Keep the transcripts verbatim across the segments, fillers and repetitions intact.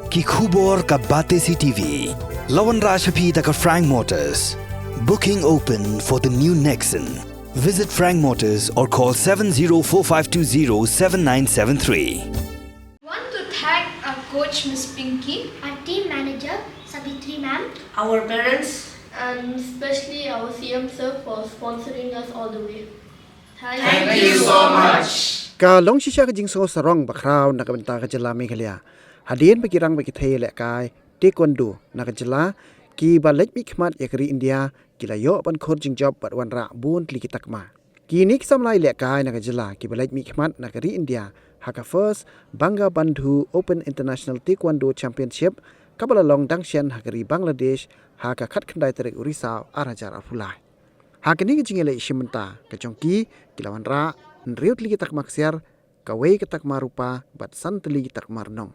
Ki khubor ka Batesi T V. La wanrah sha phi da ka Frank Motors. Booking open for the new Nexon. Visit Frank Motors or call seven zero four five two zero seven nine seven three. Want to thank our coach, Miss Pinky, our team manager, Sabitri ma'am, our parents, and especially our C M sir for sponsoring us all the way. Thank you so much. Ka long shisha ka jingsngew sarong bakhraw na ka bynta ka jylla Meghalaya hadien ba ki rang ba ki thei lehkai taekwondo na ka jylla, ki ba leit mihkhmat ïa ka ri India, ki la ïoh ban khur jingjop bad wanrah bun tylli ki takma. Kine ki samla ïalehkai na ka jylla ki ba leit mihkhmat na ka ri India ha ka First Bangabandhu Open International Taekwondo Championship, ka ba la long dang shen ha ka ri Bangladesh ha ka khatkhyndai tarik u Risaw ar hajar arphew lai. Ha kane ka jingïaleh shim bynta ka jong ki, ki la wanrah hynriew tylli ki takma ksiar, kawei ka takma rupa bad san tylli ki takma rnong.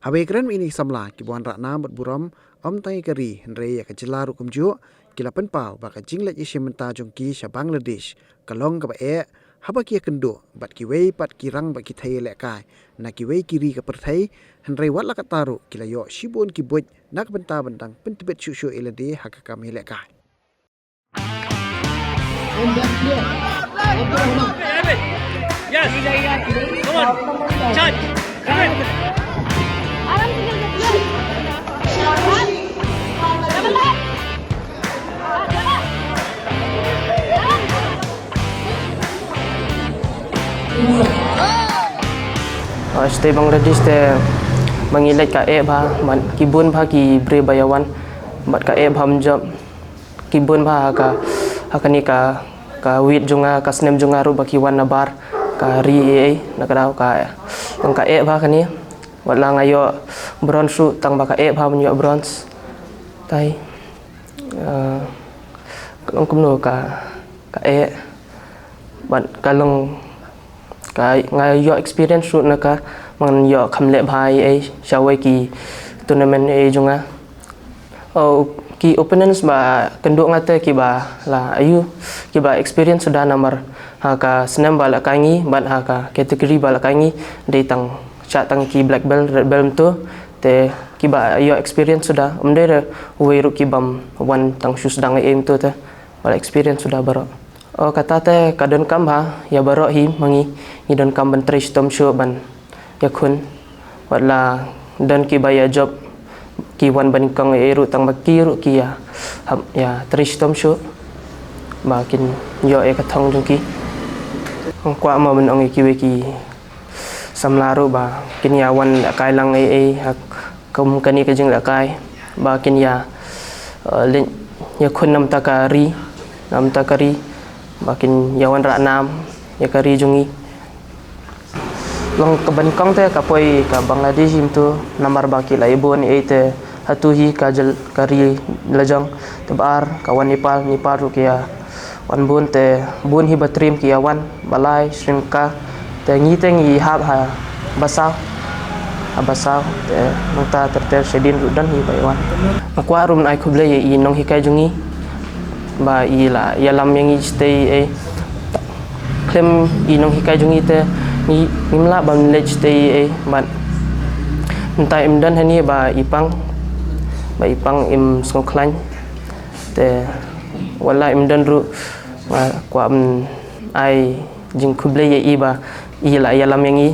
Haba ïakren ïa kine ki samla, ki ba wanrah nam bad burom ym tang ïa ka ri hynrei ïa ka jylla ruh kumjuh, ki la pynpaw ba ka jingleit ïashim bynta jong ki sha Bangladesh ka long kaba eh, haba ki ïakynduh bad kiwei pat ki rang ba ki thei ïalehkai na kiwei ki ri ka pyrthei, hynrei wat la katta ruh ki la ïoh shibun ki buit na ka bynta ban dang pyntbit shuh shuh ïa lade ha ka kam ïalehkai. Yes. Come on. Charge. Come on. Ah, shatei Bangladesh te ba ngi leit ka eh bha, bad ki bun bha ki briew ba ïa wan, bad ka eh bha mynjop. Ki bun bha ha ka, ha kane ka, ka weight jong nga, ka snem jong nga ruh ba ki wan nabar ka ri ei ei, na ka daw ka, ka eh bha kane. Wat la nga ïoh bronze ruh tang ba ka eh bha ban ïoh bronze. Tai, eh, ka long kumno ka, ka eh. Bad ka long ka, nga ïoh experience ruh na ka, man ïoh kham leh bha ei ei sha wei ki tournament ei jong nga. Oh, ki opponents ba kynduh nga te ki ba la aïu, ki ba experience suda namar ha ka snem ba la kai ngi bad ha ka category ba la kai ngi dei tang, shah tang ki black belt, red belt mynta. Te ki ba ïoh experience suda, ym dei re uwei ruh ki bym wan tang shu sdang ei ei mynta te. Ba la experience suda baroh. Oh, kata te ka donkam bha ïa baroh hi ma ngi, ngi donkam ban trei shitom shuh ban ïakhun. Wat la don ki ba ïa jop, ki wan banyngkong ei ei ruh tang ba ki ruh ki ïa, hap ïa trei shitom shuh ba kin ïoh ïa ka thong jong ki. Nga kwah mo ban ong ïa kiwei ki samla ruh ba kin ïa wan lehkai lang ei ei ha kum kane ka jinglehkai, ba kin ïa, eh, leit ïakhun na bynta ka ri, na bynta ka ri, ba kin ïa wanrah nam ïa ka ri jong ngi. Long kaba nyngkong te ka poi ka Bangladesh hi mynta namar ba ki la ïa bun ei ei te hato hi ka jyl-, ka ri la jong, te ba ar ka wan Nepal, Nepal ruh ki ïa wan bun te bun hi ba triem ki ïa wan, ba lai Sri Lanka, te ngi te ngi hap ha ba saw, ha ba saw, te nangta ter ter shadien ruh don hi ba ïa wan. Nga kwah ruh ban ai khublei ïa i nonghikai jong ngi ba i la ïalam ïa ngi shatei ei. Khlem i nonghikai jong ngi te ngi, ngim lah ban leit shatei ei, bad mynta im don hangne ba i pang, ba i pang im sngewkhlaiñ. Te wat la im don ruh, nga kwah ban ai jingkhublei ïa i ba i la ïalam ïa ngi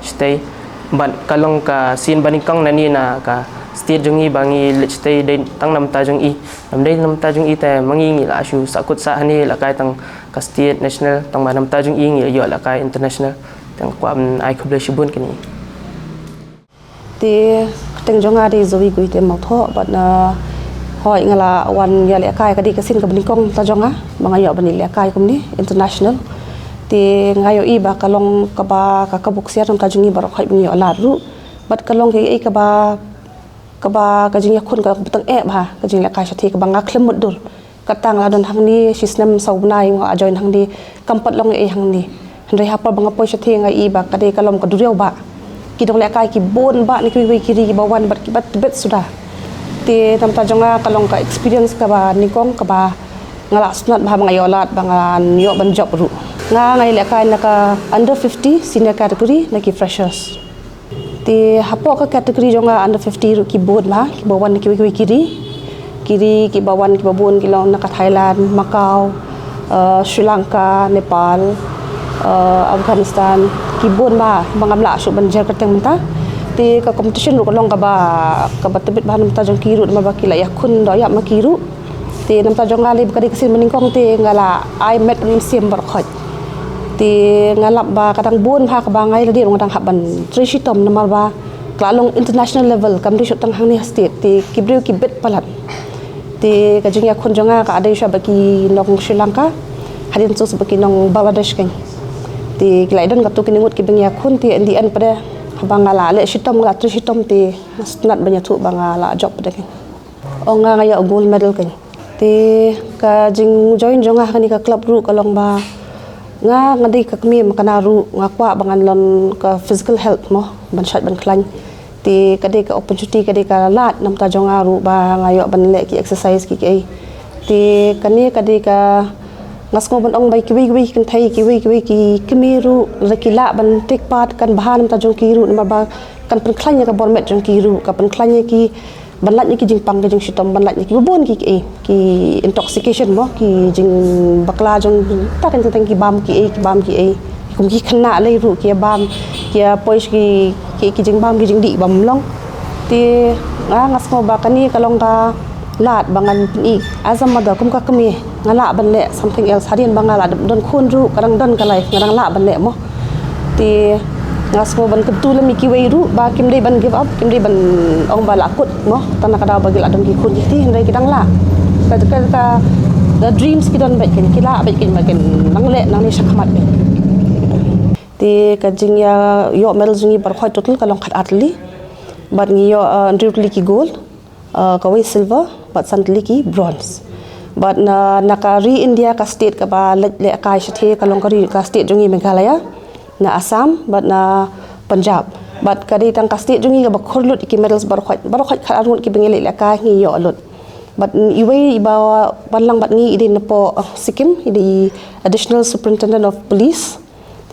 shatei. Bad ka long ka sien ba nyngkong nangne na ka state jong ngi ba ngi leit shatei dei tang na bynta jong i. Ym dei na bynta jong i te ma ngi ngi la shu sahkut sah hangne lehkai tang ka state, national, tang ba na bynta jong i ngi ïoh lehkai international. Te nga kwah ban ai khublei shibun kane. Te kyrteng jong nga dei Zoe Guite Mawthoh, bad nga, hooid, nga la wan ïalehkai, ka dei ka sien kaba nyngkong ta jong nga ba nga ïoh ban ïalehkai kumne international. Te nga ïohi ba ka long kaba, ka, kaba ksiar na ka bynta jong ngi baroh, hooid, ba ngi ïoh lad ruh. Bad ka long kaei kaba, kaba ka jingïakhun kaba tang eh bha, ka jinglehkai shathie kaba nga khlem mutdur. Kata nga la don hangne shi snem saw bnai nga la join hangne, kam pat long ei ei hangne. Hynrei ha por ba nga poi shathie nga i ba ka dei ka long ka duriaw ba ki nonglehkai ki bun ba na kiwei kiwei ki ri kiba wan bad kiba tbit suda. Te na bynta jong nga ka long ka experience kaba nyngkong kaba nga la sngewtynnat bha ba nga ïoh lad ba ngan ïoh ban jop ruh. Nga, nga ïalehkai na ka under fifty senior category na ki freshers. Te hapoh ka category jong nga under fifty ruh ki bun bha, kiba wan na kiwei kiwei ki ri. Ki ri kiba wan kiba bun ki long na ka Thailand, Macau, eh, Sri Lanka, Nepal, eh, Afghanistan, ki bun bha, ba ngam lah shuh ban jer kyrteng mynta. Te ka competition ruh ka long kaba, kaba tbit bha na bynta jong ki ruh, namar ba ki la ïakhun doh ïap ma ki ruh. Te na bynta jong nga lei ba ka dei ka sien banyngkong te nga la ai met mynsiem baroh khoit. Te nga lap ba ka dang bun bha kaba nga ïa lade ruh nga dang hap ban trei shitom, namar ba ka la long international level, kam dei shuh tang hangne ha state, te ki briew ki bit palat. Te ka jingïakhun jong nga ka dei shuwa bad ki nong Sri Lanka, hadien sa bad ki nong Bangladesh kein. Te ki la ïadon katto katne ngut kiba ngi ïakhun, te in the end pat de haba nga la leh shitom, nga la trei shitom, te nga sngewtynnat ban ïathuh ba nga la jop pat de kein. Ong nga, nga ïoh gold medal kein. Te ka jingjoin jong nga ha kane ka club ruh ka long ba nga, nga dei ka kmie, ma kane ruh nga kwah ba ngan long ka physical health mo, ban shait ban khlaiñ. Te ka dei ka opportunity, ka dei ka lad na bynta jong nga ruh ba nga ïoh ban leh ki exercise ki kiei. Te kane ka dei ka, nga sngew ban ong ba kiwei kiwei ki kynthei, kiwei kiwei ki kmie ruh lada ki lah ban take part kan bha na bynta jong ki ruh, namar ba kan pynkhlaiñ ïa ka bor met jong ki ruh, ka pynkhlaiñ ïa ki ban lait na ki jingpang ki jingshitom, ban lait na ki bun bun ki, ki, ki intoxication mo, ki jingbakla jong ta kan tang ki bam kiei, ki bam kiei. Kum ki khynnah lei ruh ki bam, ki poi ki, ki, ki jingbam ki jingdih bam long. Te nga, nga sngew ba kane ka long ka lad ba ngan pyni as a mother, kum ka kmie nga lah ban leh something else. Hadien ba nga la don khun ruh, ka dang don ka life, nga dang lah ban leh mo. Te nga sngew ban kyntu lem ïa kiwei ruh ba kim dei ban give up, kim dei ban ong ba la kut mo, tang na ka daw ba ki la don ki khun ki kti, hynrei ki dang lah. Ka, ka, ka, ka dreams ki don beit kein, ki lah beit kein ba kin nang leh nangne shakhmat kein. Te ka jingïa, ïoh medal jong ngi baroh khoit total ka long khat ar tylli. Bad ngi ïoh, uh, hynriew tylli ki gold, uh, kawei silver, bad san tylli ki bronze. Bad na, na ka ri India ka state kaba leit lehkai shathie ka long ka ri, ka state jong ngi Meghalaya, na Assam, bad na Punjab. Bad ka dei tang ka state jong ngi kaba khur lut ïa ki medals baroh khoit, baroh khoit khat ar ngut kiba ngi leit lehkai ngi ïoh lut. Bad iwei iba wan lang bad ngi i dei napoh, uh, Sikkim, i dei i Additional Superintendent of Police.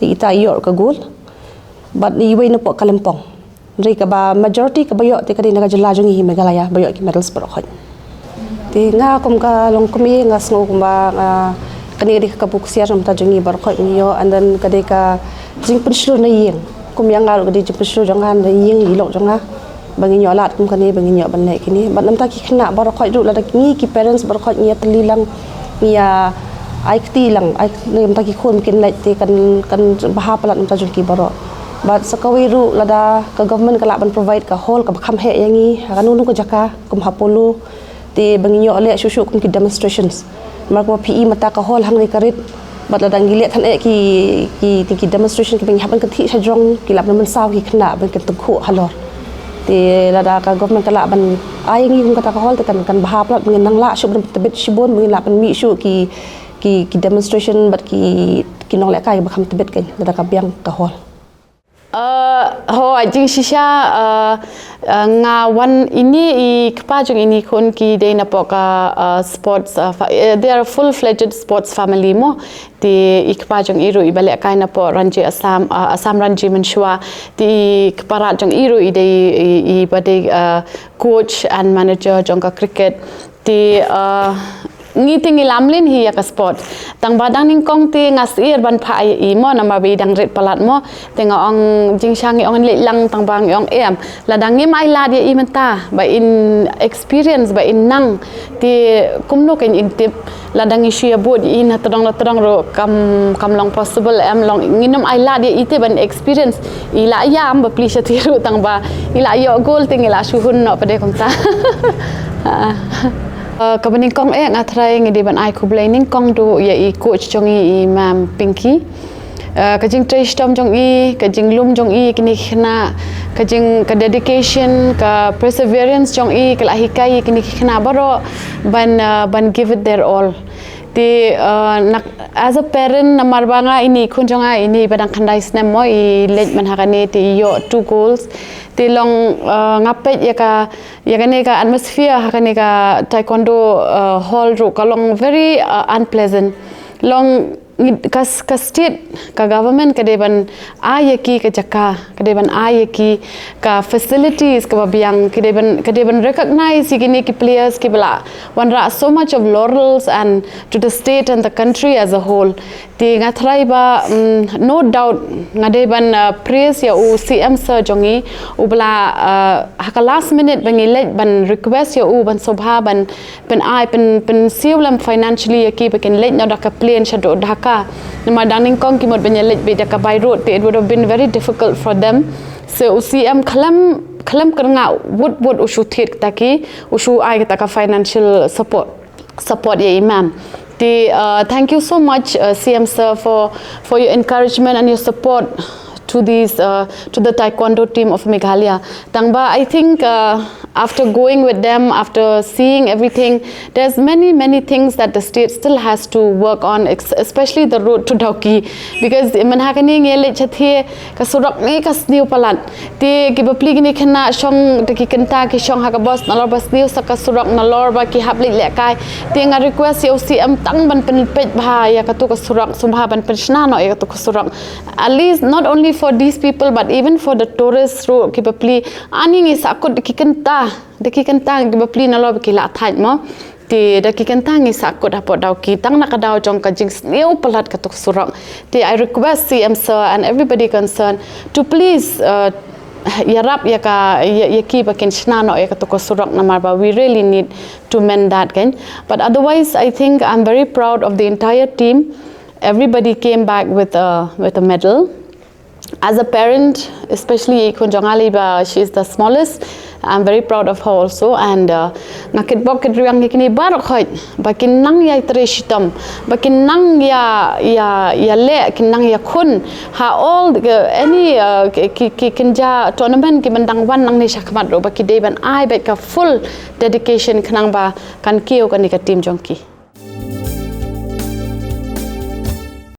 Te ita i ïoh ka gold. Bad iwei napoh Kalimpong. Hynrei kaba majority kaba ïoh te ka dei na ka jylla jong ngi hi Meghalaya ba ïoh ki medals baroh khoit. Te nga kum ka long kmie nga sngew kumba nga, kane ka dei ka kaba ksiar na bynta jong ngi baroh khoit ngi ïoh, and then ka dei ka jingpynshlur na ïing. Kum ïa nga ruh ka dei jingpynshlur jong nga na ïing i lok jong nga. Ba ngin ïoh lad kum kane, ba ngin ïoh ban leh kine. Bad na bynta ki khynnah baroh khoit ruh lada ngi ki parents baroh khoit ngi ïa tylli lang, ngi ïa ai kti lang, ai kti na bynta ki khun kin leit te kan, kan bha palat na bynta jong ki baroh. Bad sa kawei ruh lada ka government ka lah ban provide ka hall kaba kham heh ïa ngi ha kano kano ka jaka kum ha Polo, te ba ngin ïoh leh shuh shuh kum ki demonstrations. Namar kumba phi i mynta ka hall hangne ka rit. Bad lada ngi leh than eh ki, ki, ki, ki demonstration kiba ngi hap ban kynthih shajrong ki lah ban mynsaw ki khynnah ban kin tyngkhuh halor. Te lada ka government ka lah ban ai ngi kum kata ka hall te kan, kan bha palat ba ngin nang lah shuh ban tbit shibun ba ngin lah ban mih shuh ki, ki, ki demonstration bad ki, ki nonglehkai ba kham tbit kein lada ka biang ka hall. Uh, ho, jingshisha, uh, uh, nga wan ini i kpa jong ini khun ki dei napoh ka, uh, sports, uh, fa- uh, they are full-fledged sports family mo. Te i kpa jong i ruh iba lehkai napoh Ranji Assam, uh, Assam Ranji mynshuwa. Te i kpa rat jong i ruh i dei i, iba dei, uh, coach and manager jong ka cricket. Te, uh, ngi te ngi lamlen hi ïa ka sport. Tang ba dang nyngkong te nga syier ban phah ïa i mo, namar ba i dang rit palat mo. Te nga ong jingshisha ngi ong leit lang tang ba ngi ong em. Lada ngim ai lad ïa i mynta ba in experience ba in nang. Te kumno kein in tip. Lada ngi shu ïa bud ïa i na tdong na tdong ruh kam, kam long possible em long ngin ym ai lad ïa i te ban experience. I la ïam ba plie shatei ruh tang ba i la ïoh gold te ngi la shu hun noh pat de kumta. Uh, kaba nyngkong eh nga tharai ngi dei ban ai khublei nyngkong duh ïa i coach jong i, i Ma'am Pinky. Uh, ka jingtrei shitom jong i, ka jinglum jong i kine ki khynnah, ka jing, ka dedication, ka perseverance jong i ka la hikai ïa kine ki khynnah baroh ban, uh, ban give it their all. Te, uh, na, as a parent namar ba nga ini khun jong nga ini ba dang khyndai snem mo i leit man ha kane te i ïoh two golds. Te long, uh, nga peit ïa ka, ïa kane ka atmosphere ha kane ka taekwondo, uh, hall ruh ka long very, uh, unpleasant. Long Ngi- ka, s- ka state, ka government ka dei ban ai ïa ki ka jaka, ka dei ban ai ïa ki ka facilities kaba biang, ka dei ban, ka dei ban recognize ïa kine ki players kiba la wanrah so much of laurels and to the state and the country as a whole. Te nga tharai ba, mm, no doubt nga dei ban, uh, praise ïa u C M sir jong ngi, uba la, uh, ha ka last minute ba ngi leit ban request ïa u ban sngewbha ban pyn-ai, pyn, pynsiew lem financially ïa ki ba kin leit noh da ka plane shaduh Dhaka. Namar dang nyngkong ki mut ban ïa leit beit da ka by road, te it would have been very difficult for them. So u C M khlem, khlem kyrngah wut wut u shu thied kata ki, u shu ai kata ka financial support, support ïa i ma'am. Te, uh, thank you so much, uh, C M sir, for, for your encouragement and your support to these, uh, to the taekwondo team of Meghalaya. Tangba, I think, uh, after going with them, after seeing everything, there's many, many things that the state still has to work on, ex- especially the road to Dawki. Because mynta kane ngi leit shathie, ka surok ne ka sniew palat. Te ki bapli kine khynnah shong, te ki kynta ki shong ha ka bus nalor ba sniew sa ka surok nalor ba ki hap leit lehkai. Te nga request ïa u C M tang ban pynpeit bha ïa katu ka surok, sngewbha ban pynshna noh ïa katu ka surok. At least not only for these people but even for the tourists ruh ki bapli. Ani ngi sahkut da ki kynta, da ki kynta ki bapli nalor ba ki la thait mo. Te da ki kynta ngi sahkut hapoh Dawki tang na ka daw jong ka jingsniew palat katu ka surok. Te I request C M sir and everybody concerned to please, uh, ïarap ïa ka, ïa, ïa ki ba kin shna noh ïa katu ka surok namar ba we really need to mend that, kan. But otherwise, I think I'm very proud of the entire team. Everybody came back with a, with a medal. As a parent, especially i khun jong nga, lei ba she is the smallest, I'm very proud of her also. And, uh, nga kitbok kitrwiang ïa kine baroh khoit ba kin nang ïai trei shitom, ba kin nang ïa, ïa, ïaleh, kin nang ïakhun ha all the, any, uh, ki, ki, ki kynja tournament kiban dang wan nangne shakhmat ruh, ba ki dei ban ai beit ka full dedication khnang ba kan kiew kane ka team jong ki.